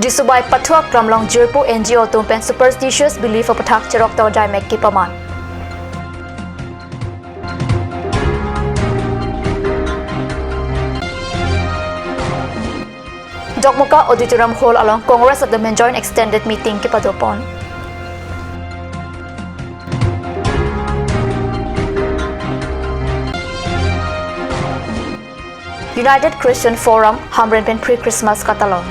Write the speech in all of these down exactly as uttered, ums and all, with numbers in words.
Disobai pathu aklam along jirpo N G O atum pen superstitious belief aputhak cheroktok ajaimek kepaman. Dokmoka Auditorium Hall along Congress atum pen joint extended meeting kepadopon. United Christian Forum Hamren pen pre-Christmas katalon.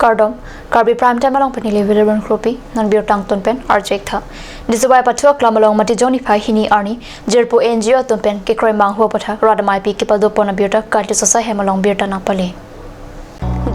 Kardom, Karbi Prime Time along pen neli William Kropi, non birta angton pen arju-ik tha. Disobai pathu aklam along Matijong niphai hini arni, jirpo N G O atum pen kekroi manghu aputhak rat ameipi kepadopon abirta Karbi Sosa hem along birta nangpale.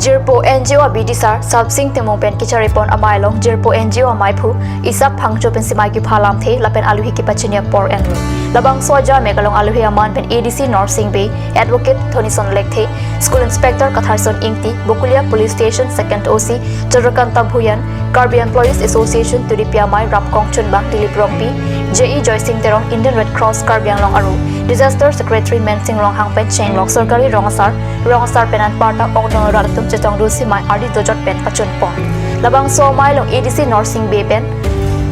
Jirpo N G O abidisar Sapsing Timung pen kecharipon amei along jirpo N G O ameiphu Isak Phangcho pensi mei kepha alamthe lapen alohi kepachini apor enlo. Labangso ajaimek along alohi aman pen A D C Norsing Bey, Advocate Thonison Lekthe, School Inspector Katharson Ingti, Bokolia Police Station Second O C Chandrakanta Bhuyan, Karbi Employees Association Tudipi Amei Rapkong Chunbang Dilip Rongpi, J E Joysing Teron, Indian Red Cross Karbi Anglong Aru, Disaster Secretary Mensing Ronghang pen chenglok sorkari rong asar, rong asar pen anparta okdong rat atum chetongdunsi mei ardi dojot pen pachunpon. Labangso amei along A D C Norsing Bey pen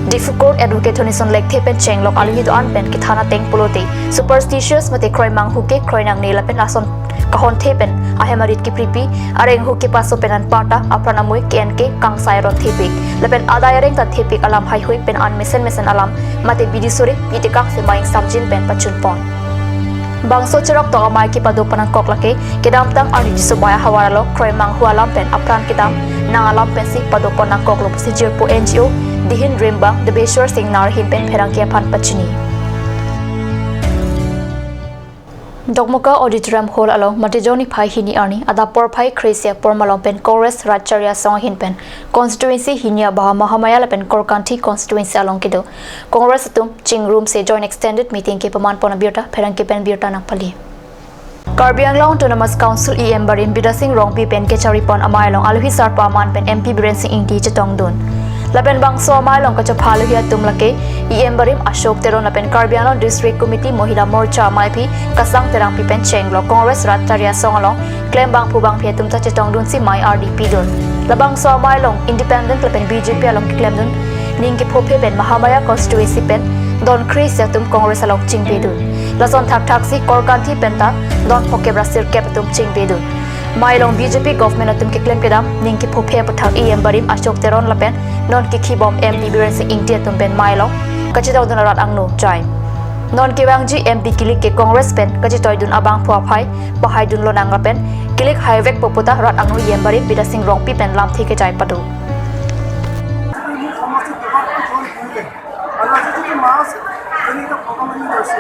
Diphu Court Advocate Thonison Lekthe pen chenglok alohi do-an pen kethan ateng pulote superstitious mate kroi manghu kekroi nangne lapen lason kahonthe pen ahem arit kepripi, areng hu kepaso pen anparta apran amui ke-en ke kangsai aron thepik lapen adai areng ta thepik alam haihui pen an mesen mesen alam mate bidi sore pi tekangsi mei ingsamjin pen pachunpon. Bangso cheroktok amei kepadopon nangkok lake kedamtang arni Disobai ahavar along kroi manghu alam pen apran kedam nang alam pensi padopon nangkoklo pusi jirpo N G O Dihin Rimbang Debeshwar Singnar ahin pen pherangke aphan pachini. Dokmoka Auditorium Hall along Matijong niphai hini arni adap porphai kre-isi apor malom pen Congress Rat Chari Asong ahin pen constituency hini abaham Mahamaya lapen Korkanthi constituency along kedo Congress atum chingrumsi joint extended meeting kepamanpon abirta pherangke pen birta nangpale. Karbi Anglong Autonomous Council E M barim Bidya Sing Rongpi pen kecharipon amei along alohi sarpo aman pen M P Biren Sing Ingti chetongdun. Lapen bangso amei along kachepha alohi atum lake E M barim Ashok Teron lapen Karbi Anglong District Committee Mohila Morcha ameiphi Kasang Terangpi pen chenglok Congress Rat Chari Asong along klembangphu bangphi atum ta chetongdunsi mei ardi pidun. Labangso amei along independent lapen B J P along keklemdun ning kephophe pen Mahamaya constituency pen don kre-isi atum Congress along chingpedun. Lason thakthaksi Korkanthi pen ta don phokep ra sirkep atum chingpedun. Mei along B J P government atum keklem kedam ning kephophe aputhak E M barim Ashok Teron lapen non kekhibom M P Biren Sing Ingti atum pen mei along kachetongdun arat angno jai. Non kevangji M P kilik ke Congress pen kachetoidun abangphu aphai pahaidun lonang lapen kilik haivekpo puta rat angno E M barim Bidya Sing Rongpi pen lamthe kejai pado. আৰু আজি যিটো মাহ আছে, যেনেকৈ ভগৱানে লৈছে,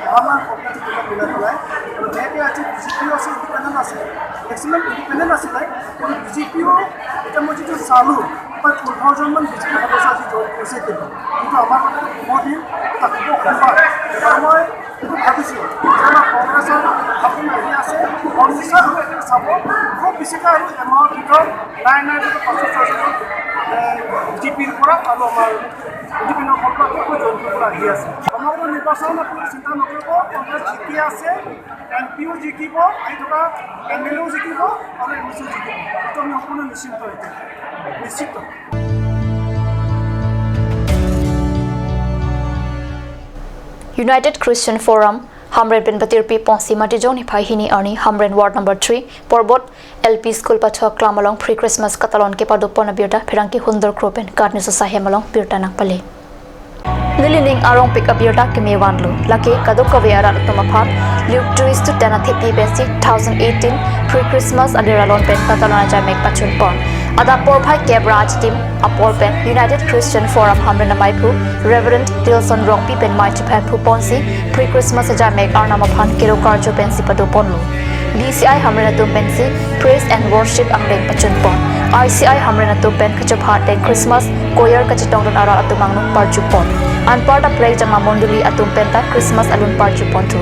মহামাৰী ভগৱানে কিবা মিলাই পেলাই, আৰু সেনেকৈ আজি বিজেপিও আছে, ইণ্ডিপেণ্ডেণ্ট আছে, মেক্সিমাম ইণ্ডিপেণ্ডেণ্ট আছিলে, কিন্তু বিজেপিও এতিয়া মই যিটো চালোঁ, প্ৰায় পোন্ধৰজনমান বিজেপি সদস্য আজি জইন কৰিছে এতিয়া। কিন্তু আমাৰ বহুত দিন এটা শুভ সংবাদ, আৰু মই এইটো ভাবিছোঁ যে আমাৰ কংগ্ৰেছৰ সপোন আহি আছে, কংগ্ৰেছৰ সপোন চাব, খুব বেছিকৈ আৰু এমাহৰ ভিতৰত নাই নাই যদি পঞ্চাছ হাজাৰ, এ, বিজেপিৰ পৰা আৰু আমাৰ ইণ্ডিপেণ্ডেণ্ট ফ্ৰণ্টৰ পৰা জইন কৰিবলৈ আহি আছে। সমগ্ৰ নিৰ্বাচন আপুনি চিন্তা নকৰিব, কংগ্ৰেছ জিকি আছে, এম পিও জিকিব, আহি থকা এম এল এও জিকিব আৰু এম এল চিও জিকিব। এইটো আমি সম্পূৰ্ণ নিশ্চিন্ত এতিয়া, নিশ্চিত। United Christian Forum Hamren pen patirpi ponsi Matijong niphai hini arni Hamren Ward number three Porbot L P School pathu aklam along pre-Christmas katalon kepadopon abirta pherangke Hundor Kro pen Karbi Sosa hem along birta nangpale. Nelining arongpik abirta kemevanlo, lake kadokave arat atum aphan Luke Twist to Tena Thepi pensi two thousand eighteen pre-Christmas aderalon pen katalon ajaimek pachunpon. Adap porphai kep ra achitim apor pen United Christian Forum Hamren ameiphu Reverend Tilson Rongpi pen mei chephan phuponsi pre-Christmas ajaimek Arnam aphan kero karcho pensi padoponlo. B C I Hamren atum pensi praise and worship angdeng pachunpon. I C I Hamren atum pen kachepha ateng Christmas choir kachetongdun arat atum angno parjupon. Anparta prekjang amondoli atum penta Christmas alun parjuponthu.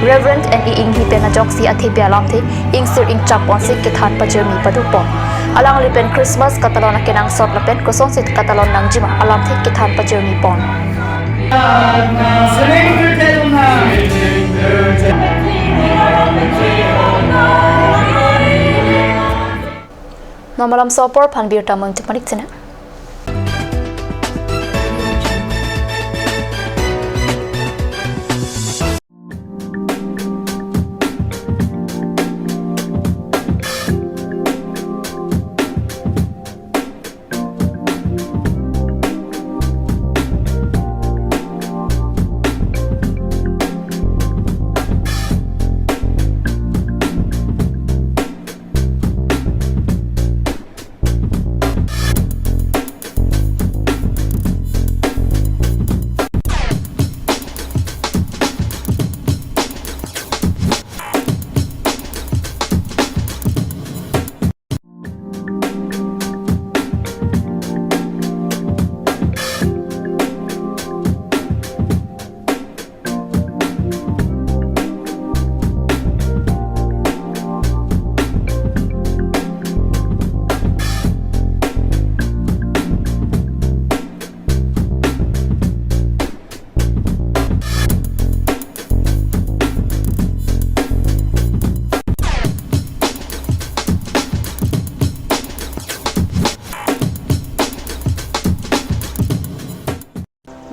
Reverend N E Inghi pen ajoksi athepi alamthe ingsir ingchak ponsi kethan pajirmi padopon. Alangli pen Christmas katalon akenangsot lapen kosonsi katalon nangjima alamthe kethan pajirmipon. Non malomso apor aphan birta mung tumanik chena.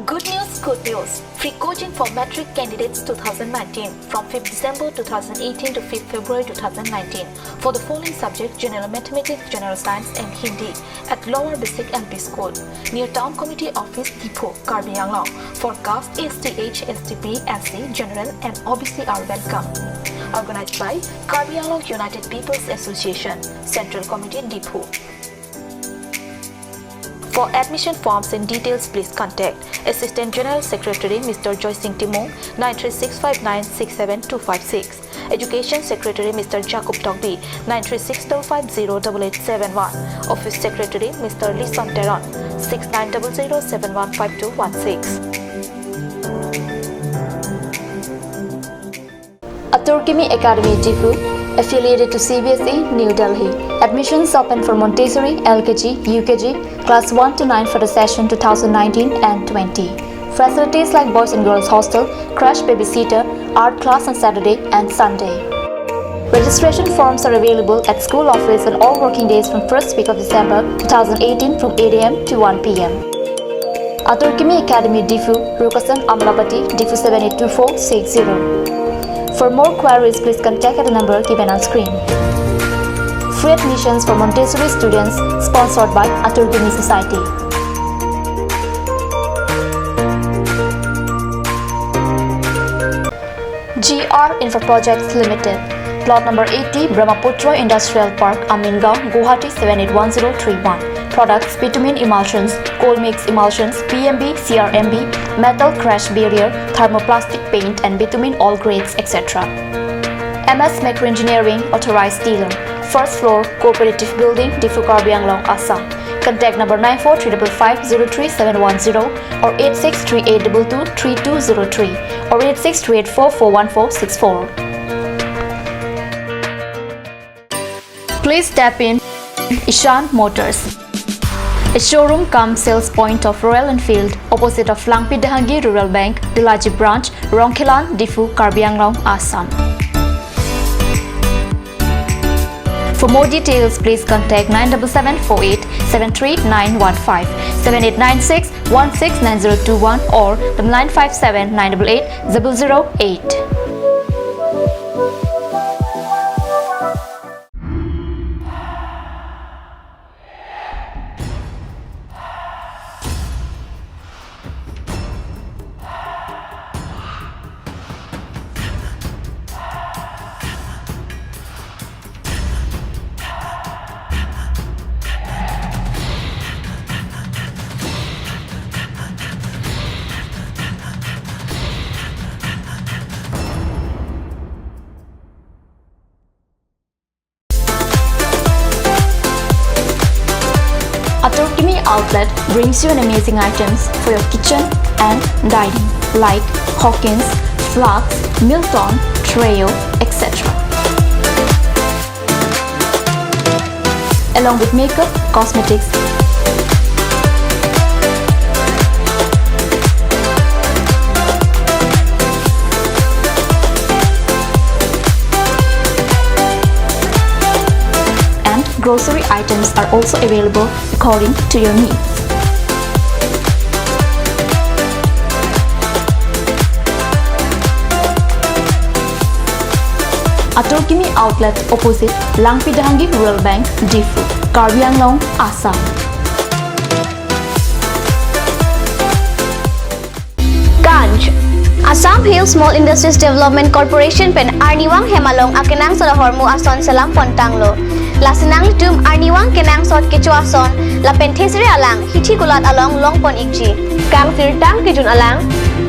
Good news, good news. Free coaching for matric candidates two thousand nineteen from fifth December two thousand eighteen to fifth February two thousand nineteen for the following subject: General Mathematics, General Science and Hindi at Lower Basic L P School near Town Committee Office, Diphu, Karbi Anglong. For caste, S T H, S T B, S C, General and O B C are welcome. Organized by Karbi Anglong United People's Association, Central Committee, Diphu. For admission forms and details, please contact Assistant General Secretary Mister Joy Singh Timung, nine three six five nine six seven two five six. Education Secretary Mister Jacob Tokbi, nine three six double five zero double eight seven one. Office Secretary Mister Lison Teron, six nine double zero seven one five two one six. Atur Kimi Academy, Diphu, affiliated to C B S E, New Delhi. Admissions open for Montessori, L K G, U K G, class one to nine for the session two thousand nineteen and twenty. Facilities like boys and girls hostel, crash, babysitter, art class on Saturday and Sunday. Registration forms are available at school office on all working days from first week of December two thousand eighteen from eight A M to one P M. Atur Kimi Academy, Diphu, Rukasan Amlapati, Diphu seven eight two four six zero. For more queries, please contact at the number given on screen. Free admissions for Montessori students, sponsored by Atur Kimi Society. G R Infra Projects Limited, Plot number eighty, Brahmaputra Industrial Park, Amingaon, Guwahati seven eight one zero three one. Products: bitumen emulsions, cold mix emulsions, P M B, C R M B, metal crash barrier, thermoplastic paint and bitumen all grades, et cetera. M S Micro Engineering, authorized dealer, first floor, Cooperative Building, Diphu, Karbi Anglong, Assam. Contact number nine four three double five zero three seven one zero or eight six three eight double two three two zero three or eight six three eight four four one four six four. Please step in Ishan Motors, a showroom cum sales point of Royal Enfield, opposite of Langpi Dehangi Rural Bank, Delaji Branch, Rongkhelan, Diphu, Karbi Anglong, Assam. For more details, please contact nine seven seven four eight seven three nine one five, seven eight nine six one six nine zero two one or the nine five seven nine eight eight zero zero eight. Atur Kimi Outlet brings you an amazing items for your kitchen and dining, like Hawkins, Flask, Milton, Treo, et cetera. Along with makeup, cosmetics, and Grocery items are also available according to your needs. Atur Kimi Outlet, opposite Langpi Dahangi Rural Bank, Diphu, Karbi Anglong, Assam. Ganj. Assam Hill Small Industries Development Corporation pen arnivang hem along akenangsot ahormu ason selam pon tanglo. Lasi nanglitum arnivang kenangsot kecho ason lapen thesere alang hithi kulat along long pon ikji. Kangsirtang kejun alang,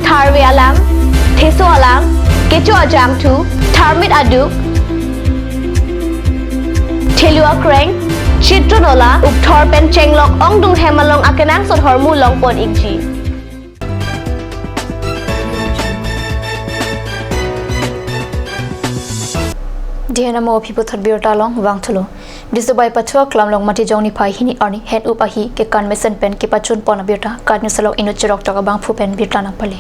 tharve alang, theso alang, kecho ajangthu, tharmit aduk, thelu akreng, chitro nola, ukthor pen chenglok ongdung hem along akenangsot ahormu long pon ikji. Dihen amo aphi puthot birta along vangthulo. Disobai Pathua Klamlong Matijong niphai hini arni hen-up ahi kekan mesen pen kepachun pon abirta KAT News along inut cheroktok abangphu pen birta nangpale.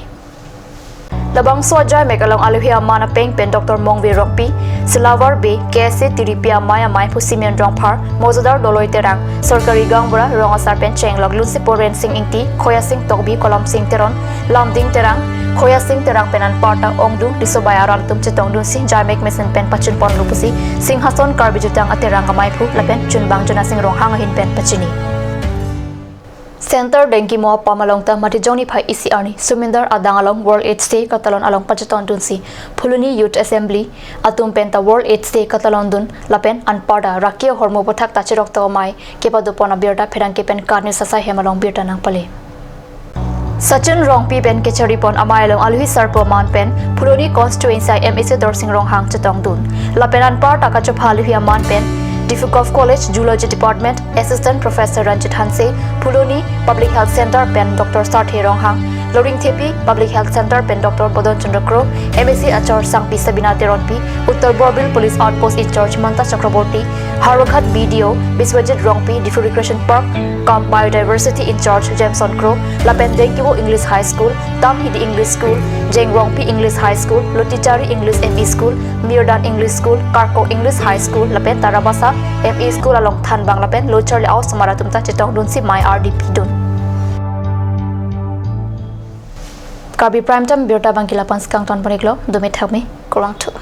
Labangso ajaimek along aluhi aman apeng pen Doctor Mongve Rongpi, Silavar Bey, K S A Tiripi amei, amei aphu Simeon Rongphar, Mojadar Doloi Terang, Sorkari Gaonbura rong asar pen chenglok Lunsipo Rensing Ingti, Khoyasing Tokbi, Kolomsing Teron, Lamding Terang, Khoyasing Terang pen anparta ongdung Disobai arat atum chetongdunsi jaimek mesen pen pachun ponlo pusi Singhason Karbi Jutang Aterang amei aphu lapen chunbang Jonasing Ronghang ahin pen pachini. Center Dengkimo apam along ta Matijong niphai isi arni Sumindar adang along World AIDS Day katalon along pachetongdunsi Phuloni Youth Assembly atum pen ta World AIDS Day katalondun lapen anparta raki ahormu aputhak ta cheroktok amei kepado pon abirta pherangke pen KAT News asai hem along birta nangpale. Sachin Rongpi pen kechari pon amei along aluhi sarpo aman pen Phuloni constituency MAC Dorsing Ronghang chetongdun. Lapen anparta kachopha aluhi aman pen Diphu Govt College Zoology Department Assistant Professor Ranjit Hanse, Phuloni Public Health Center pen Doctor Sarthe Ronghang, Loringthepi Public Health Center pen Doctor Bodon Chandra Kro, MAC Achar Sangpi Sabina Teronpi, Uttar Borbil Police Outpost In-charge Mamta Chakraborty, Howraghat BDO Biswajit Rongpi, Diphu Recreation Park cum Biodiversity In-charge Jameson Kro, lapen Dengkimo English High School, Tamhidi English School, Jengrongpi English High School, Lotichari English ME School, Mirdan English School, Karkok English High School lapen Tarabasa ME School along thanbang lapen lo charli-osomar atum ta chetongdunsi mei ardi pidun. Karbi Prime Time birta abangke la-an pen kangton pon-iklo, dome thakme, kurvangthu.